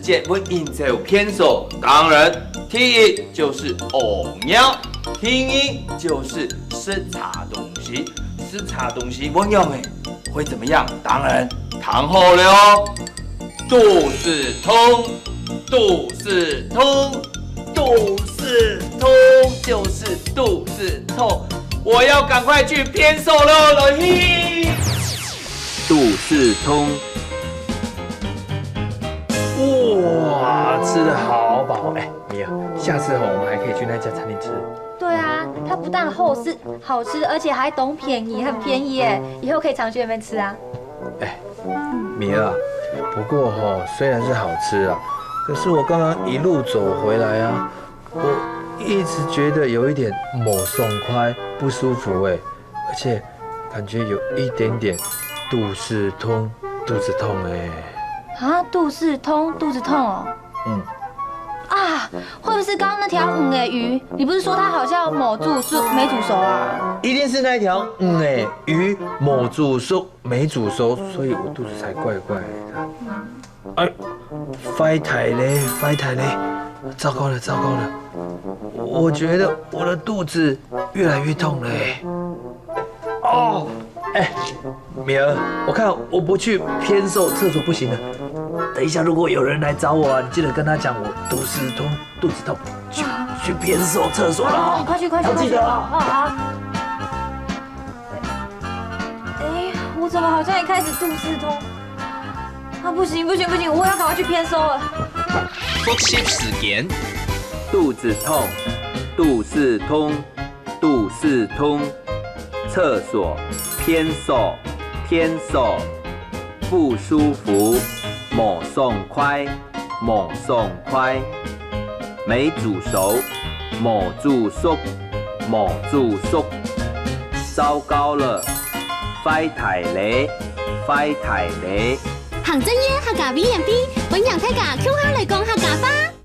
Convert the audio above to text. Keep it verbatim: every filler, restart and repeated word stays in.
節會引走便所，當然，第一就是屙尿，第二就是食茶東西。食茶東西仰般會怎麼樣？當然，聽好了哦，肚屎痛，肚屎痛，肚屎痛，就是肚屎痛。我要趕快去便所了，來去。肚屎痛。哇，吃得好飽哎！米儿，下次吼，我們還可以去那家餐廳吃。對啊，它不但好吃，好吃，而且還當便宜，很便宜耶！以後可以常去那邊吃啊。哎，米兒啊，不過吼，雖然是好吃啊，可是我剛剛一路走回來啊，我一直覺得有一點無爽快，不舒服哎，而且感覺有一點點肚屎痛，肚子痛哎。啊，肚屎痛，肚子痛哦。嗯。啊，會不會是剛剛那條魚？你不是說它好像無煮熟、沒煮熟啊？一定是那條魚無煮熟、沒煮熟，所以我肚子才怪怪的。哎，壞忒咧，壞忒咧！糟糕了，糟糕了！我覺得我的肚子越來越痛了欸。哦，哎，米兒，我看我不去便所廁所不行了。等一下，如果有人來找我啊，你記得跟他講我肚屎痛，肚子痛，去去便所廁所了啊！快去快去！要記得啊！哦，好。哎，我怎么好像也开始肚屎痛？啊，不行不行不行，我要赶快去便所了。复习时间，肚子痛，肚屎痛，肚屎痛，厕所，便所，便所，不舒服，无爽快，无爽快，没煮熟，无煮熟，无煮熟，糟糕了，坏忒咧，坏忒咧。行政院客家委员会，欢迎大家共下来讲客家话。